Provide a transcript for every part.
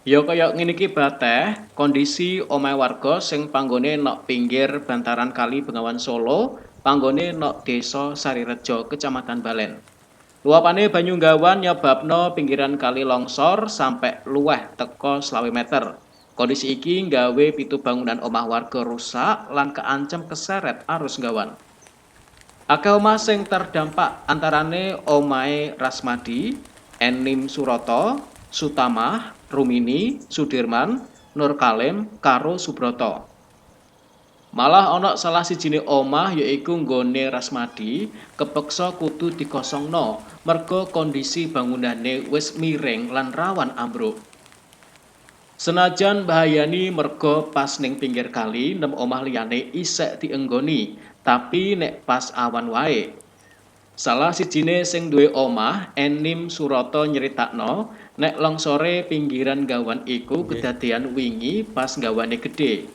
Ya kaya ngene iki bateh, kondisi omahe warga sing panggone nok pinggir bantaran Kali Bengawan Solo, panggone nok Desa Sarirejo, Kecamatan Balen. Luapane banyu gawan nyebabno pinggiran kali longsor sampe luweh teko 25 meter. Kondisi iki nggawe 7 bangunan omah warga rusak lan keancem keseret arus gawan. Akeh omah sing terdampak antarane omahe Rasmadi, Enim Suroto, Sutamah, Rumini, Sudirman, Nur Kalim, karo Subroto. Malah ana salah sijine omah, yaiku nggone Rasmadi, kepeksa kudu dikosongno merga kondisi bangunane wis miring lan rawan ambruk. Senajan bahayani merga pas ning pinggir kali, nem omah liyane isek dienggoni, tapi nek pas awan wae. Salah sijine sing duwe omah, Enim Suroto, nyeritakno nek longsore pinggiran gawan iku kedadean wingi pas gawane gedhe.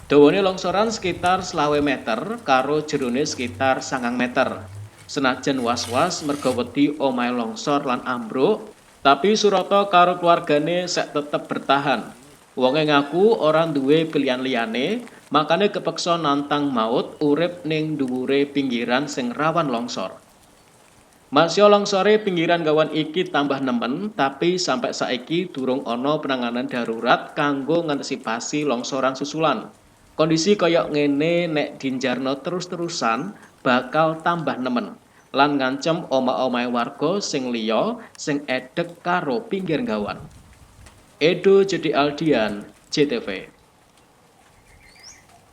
Dawane longsoran sekitar 25 meter karo jerone sekitar 9 meter. Senajan was-was merga wedi omahe longsor lan ambruk, tapi Suroto karo keluargane sek tetep bertahan. Wonge ngaku ora duwe pilihan liyane, makane kepeksa nantang maut urip ning dhuwure pinggiran sing rawan longsor. Masio longsore pinggiran gawan iki tambah nemen, tapi sampai saiki durung ana penanganan darurat kanggo ngantisipasi longsoran susulan. Kondisi koyok ngene nek dinjarno terus-terusan bakal tambah nemen lan ngancem omah-omahe warga sing liya sing edek karo pinggir gawan. Edo Jadi Aldian, JTV.